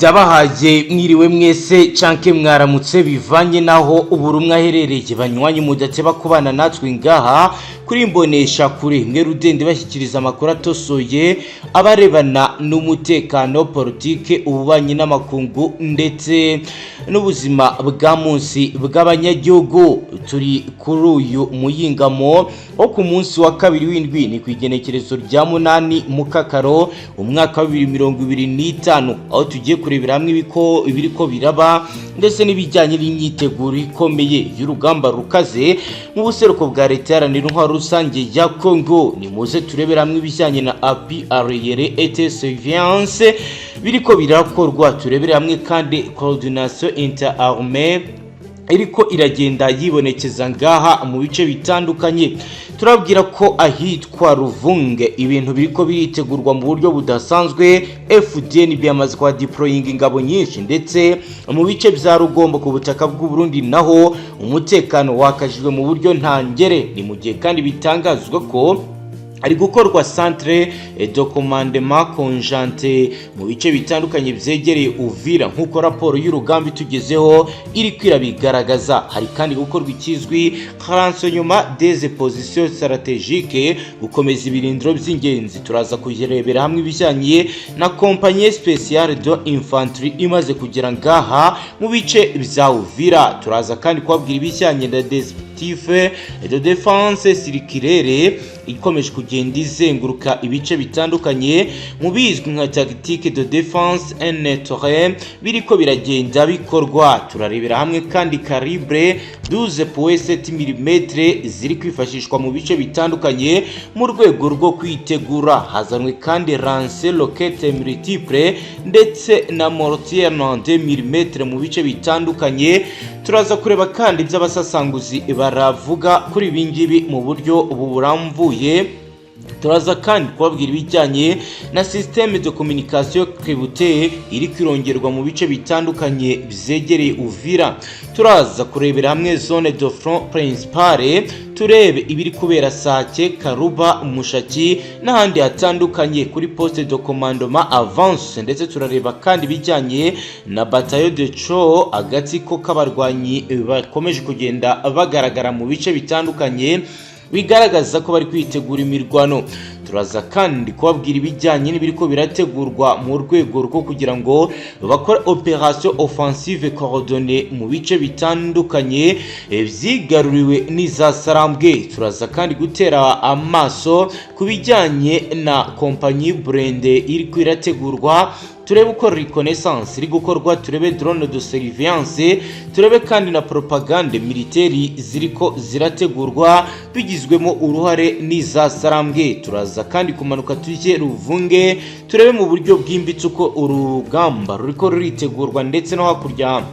Ndabahaye mwiriwe mwese canke mwaramutse, bivanye naho buri umwe aherereye. Banywanyi mudateba kubana natwe ngaha kuri Imbonesha Kure, mwe rudende bashyikiriza amakuru atosoye abarebana n'umutekano, politike, ububanyi n'amakungu ndetse n'ubuzima bwa munsi bw'abanyagihugu. Turi kuri uyu muyingamo wo ku munsi wa kabiri w'indwi, ni ku igenekerezo rya 8 Mukakaro, umwaka wa 2025, aho tugiye kurebera hamwe ibiriko biraba ndetse n'ibijyanye n'imyiteguro ikomeye y'urugamba rukaze mu buseruko bwa Leta Iharanira Intwaro Rusange ya Congo. Ni muze turebera hamwe ibijyanye na appui aérien et surveillance biriko birakorwa. Turebere hamwe kandi coordination interarmée iriko iragenda yibonekeza ngaha mu bice bitandukanye. Turabwira ko ahitwa Ruvunge ibintu biriko biritegurwa mu buryo budasanzwe. FDNB yamaze kwa deploying ingabo nyinshi, ndetse mu bice bya Rugombo ku butaka bw'u Burundi naho umutekano wakajijwe mu buryo ntangere. Ni mu gihe kandi bitangazwa ko hari gukorwa centre de commandement conjointe mu bice bitandukanye byegereye Uvira, nk'uko raporo y'urugamba itugezeho iri kwirabigaragaza. Hari kandi gukorwa ikizwi nka renforcement des positions stratégiques, gukomeza ibirindiro by'ingenzi. Turaza kurebera hamwe ibijyanye na compagnie spéciale de infanterie imaze kugera ngaha mu bice bya Uvira. Turaza kandi kubabwira ibijyanye na dispositif de défense circulaire ikomeje kugenda izenguruka ibice bitandukanye, mu bizwi nka tactique de défense en terrain biriko biragenda bikorwa. Turarebera hamwe kandi calibre 12.7 mm ziri kwifashishwa mu bice bitandukanye mu rwego rwo kwitegura. Hazanwe kandi lance roquette multiple ndetse na mortier 92 mm mu bice bitandukanye. Turaza kureba kandi iby'abasasanguzi baravuga kuri ibi ngibi mu buryo ubu burambuye. Turaza kandi kubabwira ibijyanye na système de communication cryptée iri kwirongerwa mu bice bitandukanye byegereye Uvira. Turaza kurebera hamwe zone de front principale, turebe ibiri kubera Sake, Karuba, Mushaki n'ahandi hatandukanye kuri poste de commandement avancé, ndetse turareba kandi ibijyanye na bataillon de choc, agatsiko k'abarwanyi bakomeje kugenda bagaragara mu bice bitandukanye, bigaragaza ko bari kwitegura imirwano. Turaza kandi kubabwira ibijyanye n'ibiriko birategurwa mu rwego rwo kugira ngo bakore opération offensive coordonnée mu bice bitandukanye byigaruriwe n'iza Sarambwe. Turaza kandi gutera amaso ku bijyanye na compagnie blindée iri irategurwa, turebe uko reconnaissance iri gukorwa, turebe drone de surveillance, turebe kandi na propagande militaire ziriko zirategurwa bigizwemo uruhare n'iza Sarambwe. Turaza kandi kumanuka tujye Ruvunge, turebe mu buryo bwimbitse uko urugamba ruriko ruritegurwa, ndetse no hakurya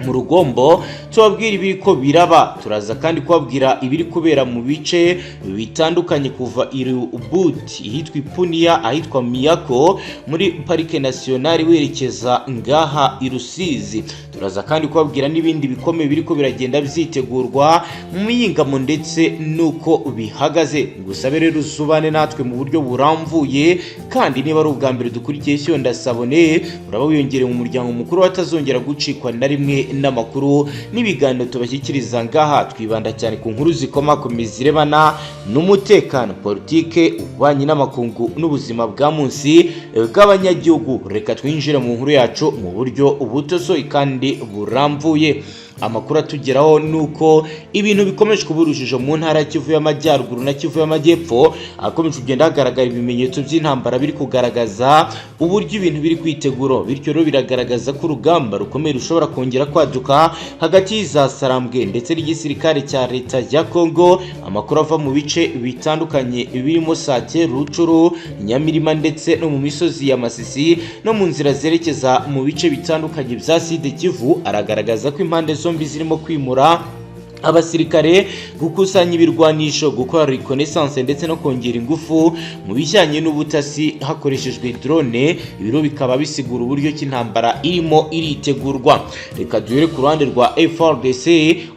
mu Rugombo tubabwira ibiriko biraba. Turaza kandi kubabwira ibiri kubera mu bice bitandukanye, kuva Irubuti, ahitwa Ipuniya, ahitwa Miyako muri Parike Nationale, werekeza ngaha i Rusizi. Turaza kandi kubabwira n'ibindi bikomeye biriko biragenda byitegurwa mu miyingamo ndetse n'uko bihagaze. Gusabe rero usubane natwe mu buryo burambuye, kandi niba ari ubwa mbere dukurikiye shyo ndasabone, uraba wiyongereye mu muryango mukuru watazongera gucikwa na rimwe n'amakuru n'ibiganiro tubashyikiriza ngaha. Twibanda cyane ku nkuru zikomakomeye zirebana n'umutekano, politike, ububanyi n'amakungu n'ubuzima bwa munsi bw'abanyagihugu. Reka twinjire mu nkuru yacu mu buryo butosoye kandi burambuye. Amakuru atugeraho ni uko ibintu bikomeje kuba urujijo mu ntara ya Kivu y'Amajyaruguru na Kivu y'Amajyepfo. Ahakomeje kugenda hagaragara ibimenyetso by'intambara biri kugaragaza uburyo ibintu biri kwitegura. Bityo rero biragaragaza ko urugamba rukomeye rushobora kongera kwaduka hagati y'iza Sarambwe ndetse n'igisirikare cya leta ya Congo. Amakuru ava mu bice bitandukanye birimo Sake, Rucuru, Nyamirima ndetse no mu misozi ya Masisi no mu nzira zerekeza mu bice bitandukanye bya Sud Kivu aragaragaza ko impande zombi zirimo kwimura Abasirikare, gukusanya ibirwanisho, gukora reconnaissance ndetse no kongera ingufu mu bijyanye n'ubutasi hakoreshejwe drone. Ibiro bikaba bisigura uburyo cy'intambara irimo iritegurwa. Reka duhere ku ruhande rwa FARDC,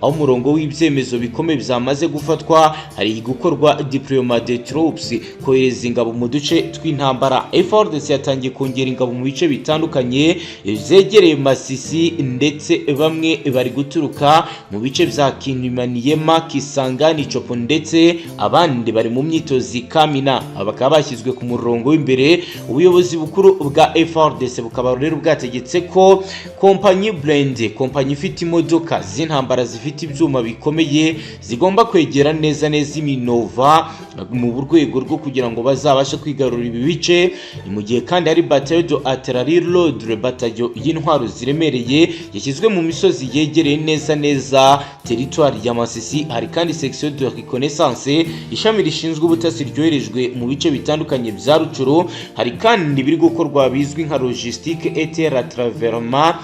aho umurongo w'ibyemezo bikomeye byamaze gufatwa. Hari gukorwa deployment de troops, kohereza ingabo mu duce tw'intambara. FARDC yatangiye kongera ingabo mu bice bitandukanye byegereye Masisi, ndetse bamwe bari guturuka mu bice bya Kinimaniema, Kisangani, Tshopo, ndetse abandi bari mu myitozo Kamina. Aba bakaba bashyizwe ku murongo w'imbere. Ubuyobozi bukuru bwa FARDC bukaba rero bwategetse ko kompanyi blindée, kompanyi ifite imodoka z'intambara zifite ibyuma bikomeye, zigomba kwegera neza neza iminova mu rwego rwo kugira ngo bazabashe kwigarurira ibi bice. Ni mu gihe kandi hari bataillon de artillerie lourde, bataillon y'intwaro ziremereye, yashyizwe mu misozi yegereye neza neza teritwari ya Masisi. Hari kandi section de reconnaissance, ishami rishinzwe ubutasi, ryoherejwe mu bice bitandukanye bya Rutshuru. Hari kandi biri gukorwa bizwi nka logistique et ravitaillement,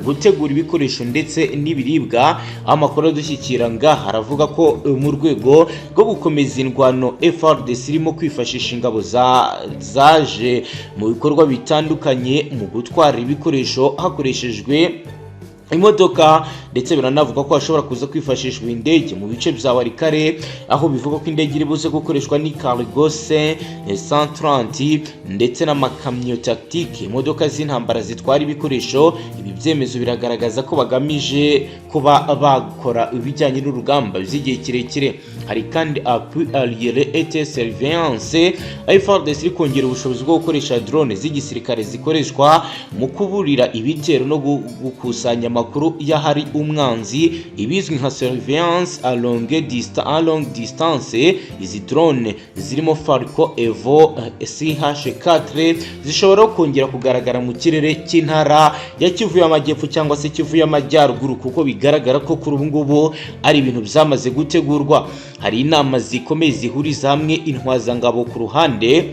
gutegura ibikoresho ndetse n'ibiribwa. Aho amakuru adushyikira ngaha aravuga ko mu rwego rwo gukomeza indwano, FARDC irimo kwifashisha ingabo zaje mu bikorwa bitandukanye mu gutwara ibikoresho hakoreshejwe imodoka, ndetse biranavuga ko hashobora kuza kwifashishwa indege mu bice bya Walikale, aho bivuga ko indege iri buze gukoreshwa ni Cargo C-130 ndetse n'amakamyo tactique, imodoka z'intambara zitwara ibikoresho. Ibi byemezo biragaragaza ko bagamije kuba bakora ibijyanye n'urugamba by'igihe kirekire. Hari kandi appui aérien et surveillance. FARDC iri kongera ubushobozi bwo gukoresha drone z'igisirikare zikoreshwa mu kuburira ibitero no gukusanya amakuru y'ahari umwanzi, ibizwi nka surveillance à longue distance. Izi drone zirimo Falcon Evo CH4 zishobora kongera kugaragara mu kirere cy'intara ya Kivu y'Amajyepfo cyangwa se Kivu y'Amajyaruguru, kuko bigaragara ko kuri ubu ngubu ari ibintu byamaze gutegurwa. Hari inama zikomeye zihuriza hamwe intwazangabo ku ruhande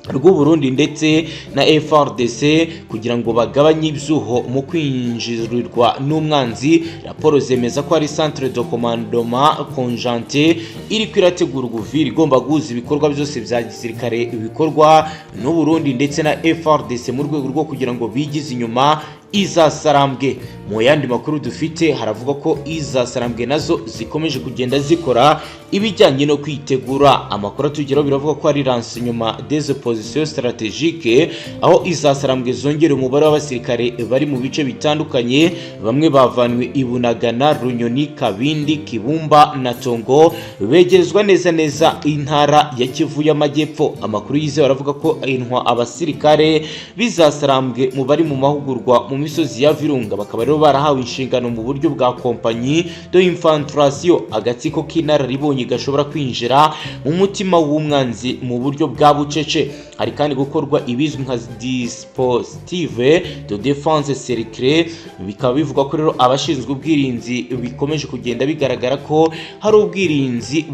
rw'u Burundi ndetse na FARDC kugira ngo bagabanye ibyuho mu kwinjirirwa n'umwanzi. Raporo zemeza ko hari centre de commandement conjointe iri kwirategura Uvira, igomba guhuza ibikorwa byose bya gisirikare bikorwa n'u Burundi ndetse na FARDC mu rwego rwo kugira ngo bigize inyuma izasarambwe. Mu yandi makuru dufite, haravuga ko izasarambwe nazo zikomeje kugenda zikora ibijyanye no kwitegura. Amakuru atugeraho biravuga ko hari renseignement des positions stratégiques, aho izasarambwe zongera umubare w'abasirikare bari mu bice bitandukanye. Bamwe bavanwe i Bunagana, Runyoni, Kabindi, Kibumba na Tongo, begerezwa neza neza intara ya Kivu y'Amajyepfo. Amakuru yizewe aravuga ko intwa abasirikare bizasarambwe mu bari mu mahugurwa mu misozi ya Virunga, bakaba rero barahawe inshingano mu buryo bwa compagnie de infiltration, agatsiko k'inararibonye gashobora kwinjira mu mutima w'umwanzi mu buryo bwa bucece. Hari kandi gukorwa ibizwi nka dispositif de défense cerclée. Bikaba bivugwa ko rero abashinzwe ubwirinzi bikomeje kugenda bigaragara ko hari ubwirinzi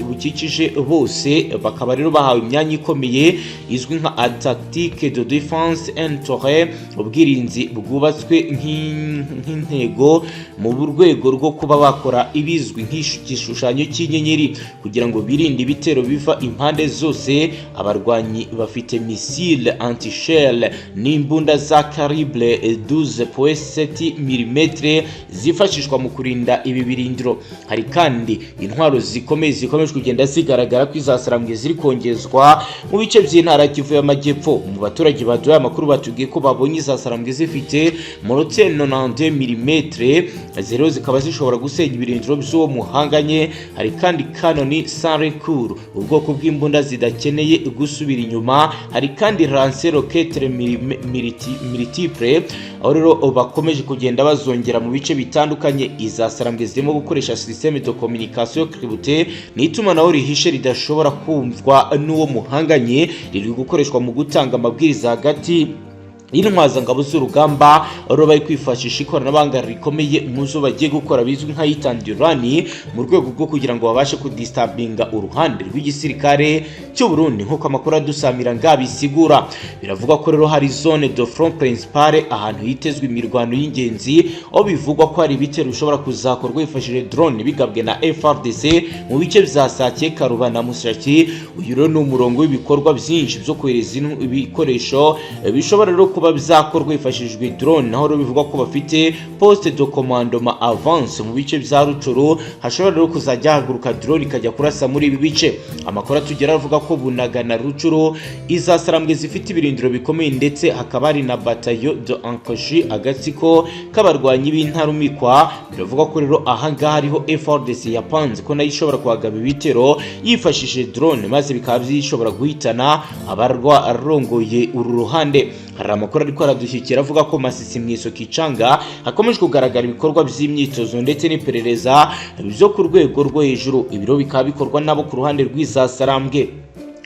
bukikije bose, bakaba rero bahawe imyanya ikomeye izwi nka tactique de défense entourée, ubwirinzi bwubatswe nk'intego, mu rwego rwo kuba bakora ibizwi nk'igishushanyo cy'inyenyeri kugira ngo birinde ibitero biva impande zose. Abarwanyi bafite missile anti-char n'imbunda za calibre 12.7 mm zifashishwa mu kurinda ibi birindiro. Hari kandi intwaro zikomeye zikomeje kugenda zigaragara ko izasarambwe ziri kongezwa mu bice by'intara Kivu y'Amajyepfo. Mu baturage baduhaye amakuru batubwiye ko babonye izasarambwe zifite mortier 92 mm zero, zikaba zishobora gusenya ibirindiro by'uwo muhanganye. Hari kandi canon sans recul, ubwoko bw'imbunda zidakeneye gusubira inyuma. Hari kandi lance-roquettes multiple, aho rero bakomeje kugenda bazongera mu bice bitandukanye. Izasarambwe zirimo gukoresha système de communication cryptée, ni itumanaho rihishe ridashobora kumvwa n'uwo muhanganye, riri gukoreshwa mu gutanga amabwiriza hagati Intwazangabo z'urugamba rero bari kwifashisha ikoranabuhanga rikomeye mu zo bagiye gukora bizwi nka hit and run, mu rwego rwo kugira ngo babashe kudisturbinga uruhande rw'igisirikare cy'u Burundi, nk'uko amakuru adusamira ngabisigura. Biravuga ko rero hari zone de front principale, ahantu hitezwe imirwano y'ingenzi, aho bivugwa ko hari ibitero bishobora kuzakorwa hifashishije drone bigabwe na FARDC mu bice bya Sake, Karuba na Mushaki. Uyu rero ni umurongo w'ibikorwa byinshi byo kohereza ibikoresho bishobora rero kuba bizakorwa hifashishijwe drone. Naho rero bivugwa ko bafite poste de commandement avancé mu bice bya Rutshuru, hashobora rero kuzajya haguruka drone ikajya kurasa muri ibi bice. Amakuru atugera avuga ko Bunaga na Rutshuru izasarambwe zifite ibirindiro bikomeye, ndetse hakaba hari na bataillon de Ankoshi, agatsiko k'abarwanyi b'intarumikwa. Biravuga ko rero ahangaha hariho FARDC yapanze ko nayo ishobora kuhagaba ibitero yifashishije drone, maze bikaba bishobora guhitana abarwarongoye uru ruhande. Hari amakuru ariko aradushyikira avuga ko Masisi, Mweso, Kicanga hakomeje kugaragara ibikorwa by'imyitozo ndetse n'iperereza byo ku rwego rwo hejuru. Ibiro bikaba bikorwa nabo ku ruhande rw'izasarambwe.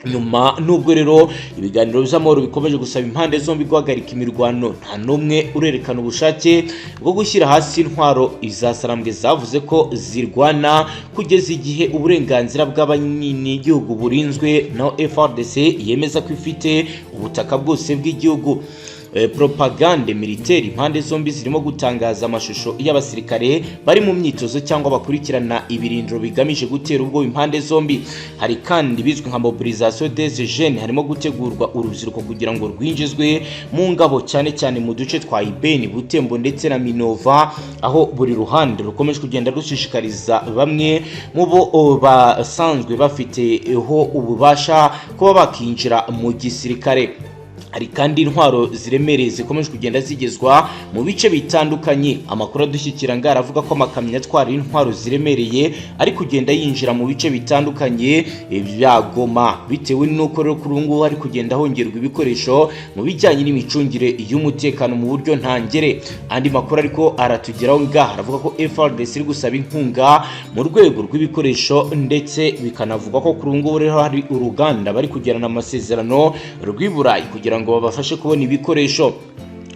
Nyuma nubwo rero ibiganiro by'amahoro bikomeje gusaba impande zombi guhagarika imirwano, nta n'umwe urerekana ubushake bwo gushyira hasi intwaro. Izasarambwe zavuze ko zirwana kugeza igihe uburenganzira bw'abanyagihugu burinzwe, naho FARDC yemeza ko ifite ubutaka bwose bw'igihugu. Propagande militaire: impande zombi zirimo gutangaza amashusho y'abasirikare bari mu myitozo cyangwa bakurikirana ibirindiro, bigamije gutera ubwoba impande zombi. Hari kandi bizwi nka mobilisation des jeunes, harimo gutegurwa urubyiruko kugira ngo rwinjizwe mu ngabo, cyane cyane mu duce twa Ibeni, Butembo ndetse na Minova, aho buri ruhande rukomeje kugenda rushishikariza bamwe mu bo basanzwe bafiteho ububasha kuba bakinjira mu gisirikare. Hari kandi intwaro ziremereye zikomeje kugenda zigezwa mu bice bitandukanye. Amakuru adushyikira ngara avuga ko amakamyo atwara intwaro ziremereye ari kugenda yinjira mu bice bitandukanye bya Goma, bitewe n'uko rero kuri ubu ngubu hari kugenda hongerwa ibikoresho mu bijyanye n'imicungire y'umutekano mu buryo ntangere. Andi makuru ariko aratugeraho ngaha aravuga ko FARDC iri gusaba inkunga mu rwego rw'ibikoresho, ndetse bikanavugwa ko kuri ubu ngubu rero hari uruganda bari kugirana amasezerano rw'i Burayi kugira ngo babafashe kubona ibikoresho.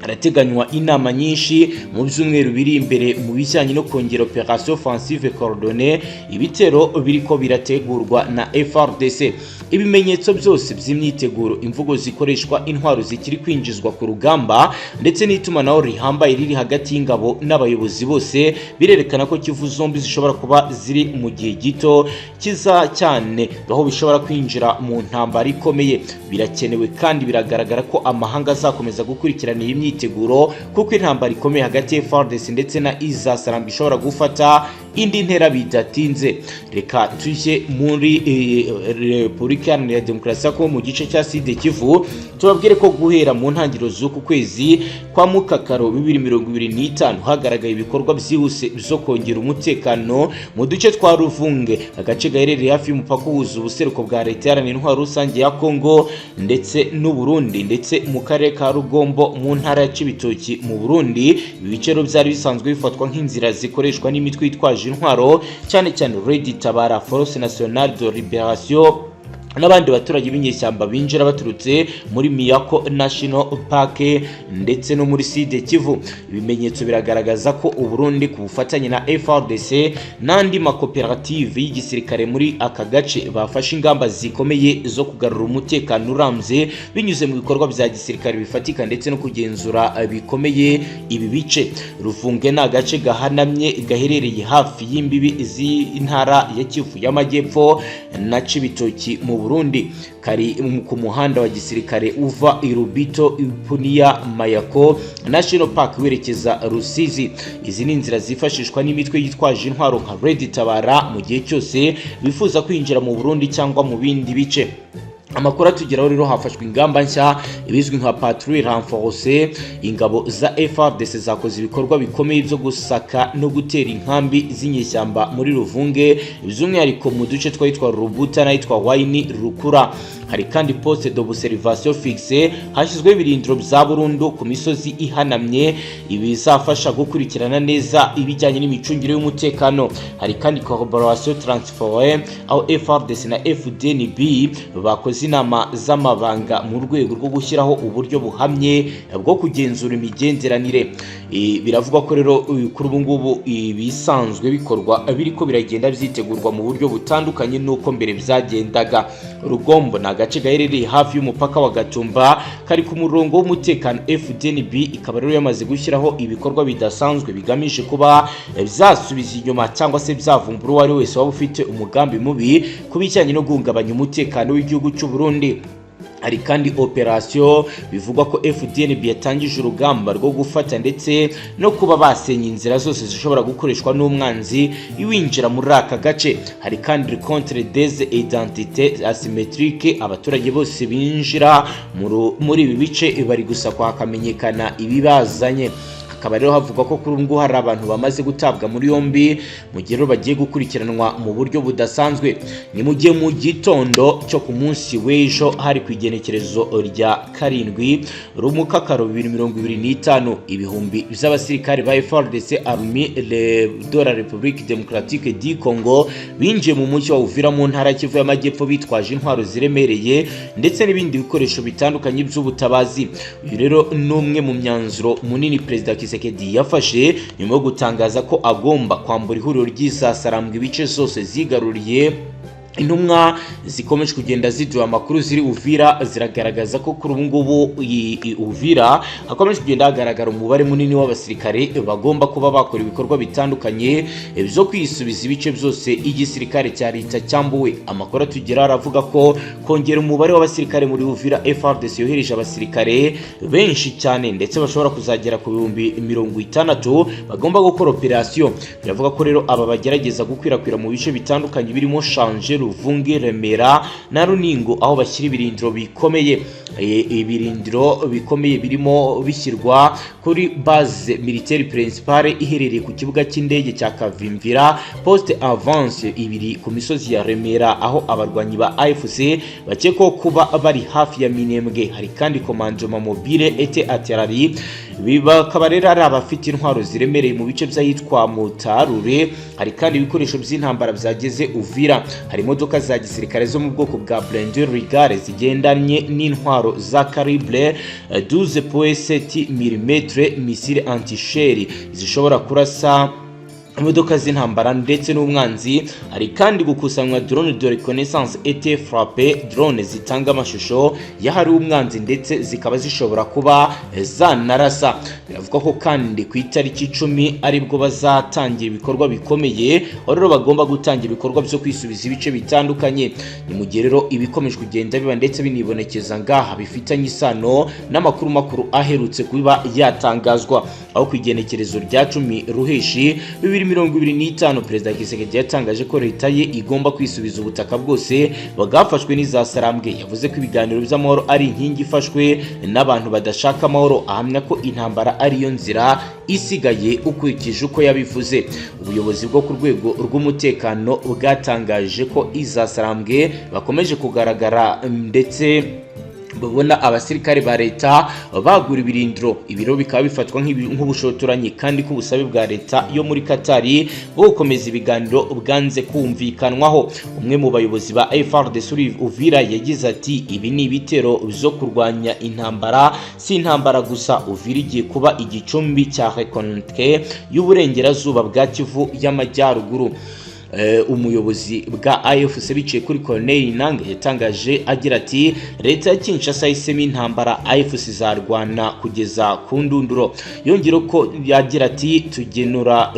Harateganywa inama nyinshi mu byumweru biri imbere mu bijyanye no kongera opération offensive coordonnée, ibitero biriko birategurwa na FARDC. Ibimenyetso byose by'imyiteguro, imvugo zikoreshwa, intwaro zikiri kwinjizwa ku rugamba, ndetse n'itumanaho rihambaye riri hagati y'ingabo n'abayobozi bose, birerekana ko Kivu zombi zishobora kuba ziri mu gihe gito kiza cyane aho bishobora kwinjira mu ntambara ikomeye. Birakenewe kandi biragaragara ko amahanga azakomeza gukurikirana iyi myiteguro, kuko intambara ikomeye hagati ya FARDC ndetse na Izasarambi ishobora gufata indi ntera bidatinze. Reka tujye muri Repubulika Iharanira Demokarasi ya Kongo, mu gice cya Sud Kivu, tubabwire ko guhera mu ntangiriro z'uku kwezi kwa Mukakaro 2025 hagaragaye ibikorwa byihuse byo kongera umutekano mu duce twa Ruvunge, agace gaherereye hafi y'umupaka uhuza ubuseruko bwa Leta Iharanira Intwaro Rusange ya Kongo ndetse n'u Burundi, ndetse mu karere ka Rugombo mu ntara ya Cibitoki mu Burundi. Ibi bice rero byari bisanzwe bifatwa nk'inzira zikoreshwa n'imitwe yitwaje intwaro, cyane cyane Red Tabara, Force Nationale de Libération n'abandi baturage b'inyeshyamba binjira baturutse muri Miyako National Park ndetse no muri Sud Kivu. Ibimenyetso biragaragaza ko Uburundi, ku bufatanye na FARDC n'andi makoperative y'igisirikare muri aka gace, bafashe ingamba zikomeye zo kugarura umutekano urambye binyuze mu bikorwa bya gisirikare bifatika ndetse no kugenzura bikomeye ibi bice. Ruvunge ni agace gahanamye gaherereye hafi y'imbibi z'intara ya Kivu y'Amajyepfo na Cibitoki mu Burundi. Kari ku muhanda wa gisirikare uva i Rubito, Ipuniya, Mayako National Park werekeza Rusizi. Izi ni inzira zifashishwa n'imitwe yitwaje intwaro nka Red Tabara mu gihe cyose bifuza kwinjira mu Burundi cyangwa mu bindi bice. Amakuru atugeraho rero, hafashwe ingamba nshya, ibizwi nka patrouille renforcée. Ingabo za FARDC zakoze ibikorwa bikomeye byo gusaka no gutera inkambi z'inyeshyamba muri Ruvunge, by'umwihariko mu duce twahitwa Rubuta n'ahitwa Waini Rukura. Hari kandi poste d'observation fixe, hashyizweho ibirindiro bya burundu ku misozi ihanamye, ibizafasha gukurikirana neza ibijyanye n'imicungire y'umutekano. Hari kandi collaboration transfert, aho FARDC na FDNB bakoze Bakoze inama z'amabanga mu rwego rwo gushyiraho uburyo buhamye bwo kugenzura imigenderanire. Biravugwa ko rero kuri ubu ngubu ibisanzwe bikorwa biriko biragenda byitegurwa mu buryo butandukanye n'uko mbere byagendaga. Rugombo ni agace gaherereye hafi y'umupaka wa Gatumba, kari ku murongo w'umutekano. FDNB ikaba rero yamaze gushyiraho ibikorwa bidasanzwe bigamije kuba byasubiza inyuma cyangwa se byavumbura uwo ari wese waba ufite umugambi mubi ku bijyanye no guhungabanya umutekano w'igihugu cy'u Burundi. Hari kandi operasiyo bivugwa ko FDNB yatangije urugamba rwo gufata ndetse no kuba basenya inzira zose zishobora gukoreshwa n'umwanzi iwinjira muri aka gace. Hari kandi contre des identités asymétriques, abaturage bose binjira muri ibi bice bari gusakwa hakamenyekana ibibazanye. Hakaba rero havugwa ko kuri ubu ngubu hari abantu bamaze gutabwa muri yombi, mu gihe rero bagiye gukurikiranwa mu buryo budasanzwe. Ni mu gihe mu gitondo cyo ku munsi w'ejo, hari ku igenekerezo rya 7 Rumukakaro 2025, ibihumbi by'abasirikare ba FARDC, Armée de la République Démocratique du Congo, binjiye mu mujyi wa Uvira mu ntara ya Kivu y'Amajyepfo bitwaje intwaro ziremereye ndetse n'ibindi bikoresho bitandukanye by'ubutabazi. Uyu rero ni umwe mu myanzuro munini Perezida Tshisekedi yafashe nyuma yo gutangaza ko agomba kwambura ihuriro ry'izasarambwa ibice zose zigaruriye. Intumwa zikomeje kugenda ziduha amakuru ziri Uvira ziragaragaza ko kuri ubu ngubu Uvira hakomeje kugenda hagaragara umubare munini w'abasirikare bagomba kuba bakora ibikorwa bitandukanye byo kwisubiza ibice byose igisirikare cya leta cyambuwe. Amakuru atugeraho aravuga ko kongera umubare w'abasirikare muri Uvira, FARDC yohereje abasirikare benshi cyane ndetse bashobora kuzagera ku 60,000 bagomba gukora operasiyo. Biravuga ko rero aba bagerageza gukwirakwira mu bice bitandukanye birimo Shanje, Ruvungi, Remera na Runingo, aho bashyira ibirindiro bikomeye. Ibirindiro bikomeye birimo bishyirwa kuri base militaire principale iherereye ku kibuga cy'indege cya Kavimvira, poste avancé ibiri ku misozi ya Remera, aho abarwanyi ba AFC bakekwaho kuba bari hafi ya Minembwe. Hari kandi commandement mobile et artillerie, bakaba rero ari abafite intwaro ziremereye mu bice by'ahitwa Mutarure. Hari kandi ibikoresho by'intambara byageze Uvira. Hari imodoka za gisirikare zo mu bwoko bwa blindé Rigare zigendanye n'intwaro za calibre 12.7 mm, missile anti-char zishobora kurasa imodoka z'intambara ndetse n'umwanzi. Hari kandi gukusanywa drone de reconnaissance et frappe, drone zitanga amashusho y'ahari umwanzi ndetse zikaba zishobora kuba zanarasa. Biravuga ko kandi ku itariki 10 aribwo bazatangira ibikorwa bikomeye, aho rero bagomba gutangira ibikorwa byo kwisubiza ibice bitandukanye. Ni mu gihe rero ibikomeje kugenda biba ndetse binibonekeza ngaha bifitanye isano n'amakuru makuru aherutse kuba yatangazwa, aho ku igenekerezo rya 10 Ruheshi 2025 Perezida Tshisekedi yatangaje ko leta ye igomba kwisubiza ubutaka bwose bwafashwe n'izasarambwe. Yavuze ko ibiganiro by'amahoro ari inkingi ifashwe n'abantu badashaka amahoro, ahamya ko intambara ariyo nzira isigaye ukurikije uko yabivuze. Ubuyobozi bwo ku rwego rw'umutekano bwatangaje ko izasarambwe bakomeje kugaragara ndetse babona abasirikare ba leta bagura ibirindiro, ibiro bikaba bifatwa nk'ubushotoranyi, kandi ko ubusabe bwa leta yo muri Katari bwo gukomeza ibiganiro bwanze kumvikanwaho. Umwe mu bayobozi ba FARDC uri Uvira yagize ati: "Ibi ni ibitero byo kurwanya intambara, si intambara gusa. Uvira igiye kuba igicumbi cya reconquête y'uburengerazuba bwa Kivu y'Amajyaruguru." Umuyobozi bwa AFC biciye kuri Corneille Nangaa yatangaje agira ati: "Leta ya Kinshasa yahisemo intambara, AFC izarwana kugeza ku ndunduro." Yongera ko yagira ati: Tugenura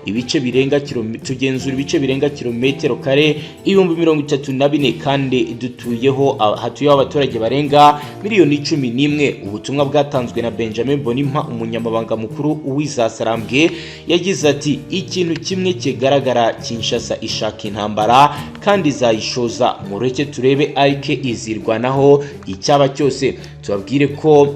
ibice birenga, tugenzura ibice birenga kilometero kare 34,000 kandi dutuyeho, hatuyeho abaturage barenga miliyoni 11." Ubutumwa bwatanzwe na Benjamin Bonimpa, umunyamabanga mukuru w'izasarambwe, yagize ati: "Ikintu kimwe kigaragara, Kinshasa ishaka intambara kandi izayishoza. Mureke turebe, arike izirwanaho icyaba cyose." Tubabwire ko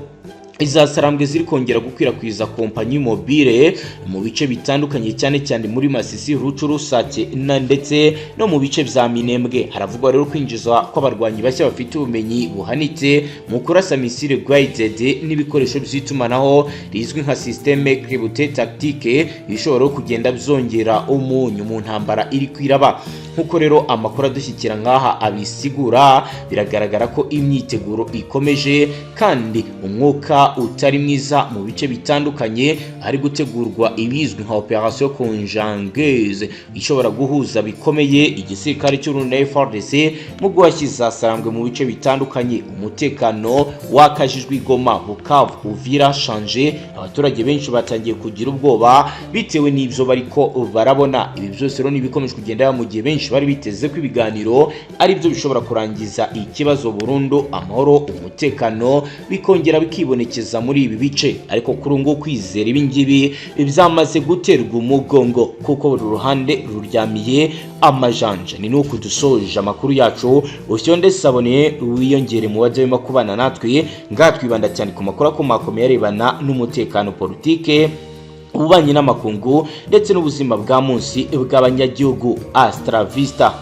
Iza Sarambwe ziri kongera gukwirakwiza kompanyi mobile mu bice bitandukanye, cyane cyane muri Masisi, Rutshuru, Sake na ndetse no mu bice bya Minembwe. Haravugwa rero kwinjizwa kw'abarwanyi bashya bafite ubumenyi buhanitse mu kurasa missile guided n'ibikoresho by'itumanaho rizwi nka système crypté tactique, bishobora kugenda byongera umunyu mu ntambara iri kwiraba. Nk'uko rero amakuru adushyikira nk'aha abisigura, biragaragara ko imyiteguro ikomeje kandi umwuka utari mwiza mu bice bitandukanye. Hari gutegurwa ibizwi nka opération conjointe ishobora guhuza bikomeye igisirikare cy'u Burundi na FARDC mu guhashya Sarambwe mu bice bitandukanye. Umutekano wakajijwe i Goma, Bukavu, Uvira, Sange. Abaturage benshi batangiye kugira ubwoba bitewe n'ibyo bariko barabona. Ibi byose rero nibikomeje kugenda mu gihe benshi bari biteze ko ibiganiro ari byo bishobora kurangiza ikibazo burundu, amahoro, umutekano bikongera bikibonekeza muri ibi bice. Ariko kuri ubu ngubu kwizera ibi ngibi byamaze guterwa umugongo, kuko buri ruhande ruryamiye amajanja. Ni nuko dusoje amakuru yacu. Ufyonde s'abonner, wiyongere mu bajya barimo kubana natwe ngaha. Twibanda cyane ku makuru akomakomeye arebana n'umutekano, politike, ububanyi n'amakungu ndetse n'ubuzima bwa munsi bw'abanyagihugu. Hasta la vista.